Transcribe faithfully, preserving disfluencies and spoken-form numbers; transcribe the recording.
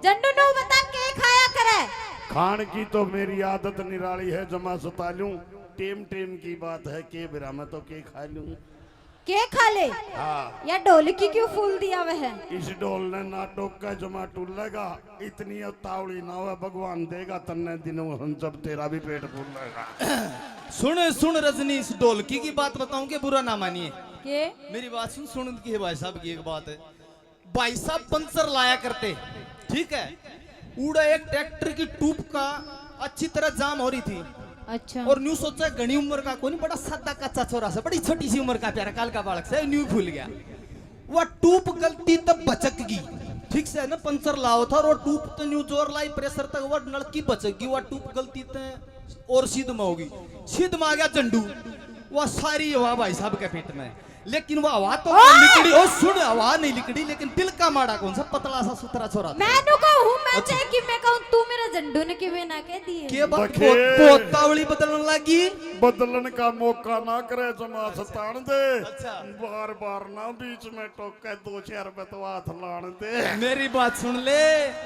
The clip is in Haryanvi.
झंडू नू बता के खाया करे। खान की तो मेरी आदत निराली है, जमा सता लूं। टेम टेम की बात है, के बेरा मैं तो के खा लूं। के खा ले? हाँ। या ढोलकी क्यों फूल दिया वह? इस ढोल ने ना टोका जमा टूलेगा। इतनी उतावली ना हो, भगवान देगा तन्ने दिन, हम जब तेरा भी पेट फूलेगा। सुन, सुन रजनी, इस ढोलकी की बात बताऊं के बुरा ना मानिए। के? मेरी बात सुन, सुन की है भाई साहब की एक बात है। भाई साहब पंचर लाया करते, ठीक है, उड़ा एक ट्रैक्टर की ट्यूब का अच्छी तरह जाम हो रही थी। अच्छा। और न्यू सोचा घणी उम्र का कोनी, बड़ा सादा कच्चा छोरा से, बड़ी छोटी सी उम्र का प्यारा काल का बालक से न्यू फूल गया। वह ट्यूब गलती तब बचक गई, ठीक से ना पंचर लाओ था, और वो ट्यूब तो न्यू जोर लाई प्रेशर तक, वह नलकी बचक गई, वह ट्यूब गलती ते और सीध में होगी, सीध में आ गया झंडू, वह सारी हवा भाई साहब के पेट में। लेकिन वो हवा तो ओ! नहीं लिकड़ी, ओ सुन, हवा नहीं लिकड़ी, लेकिन दिल का माड़ा कौन सा, पतला सा सुथरा छोरा था। मैं नु कहूँ, मैं अच्छा। चाहे कि मैं कहूँ, तू मेरे झंडू ने किवे ना कह दिए। के बात बखे। बहुत, बहुत तावली बदलन लगी। बदलन का मौका ना करे, जमा सतान दे। अच्छा। बार बार ना बीच में टोके, दो चार पे तो हाथ लान दे। मेरी बात सुन ले,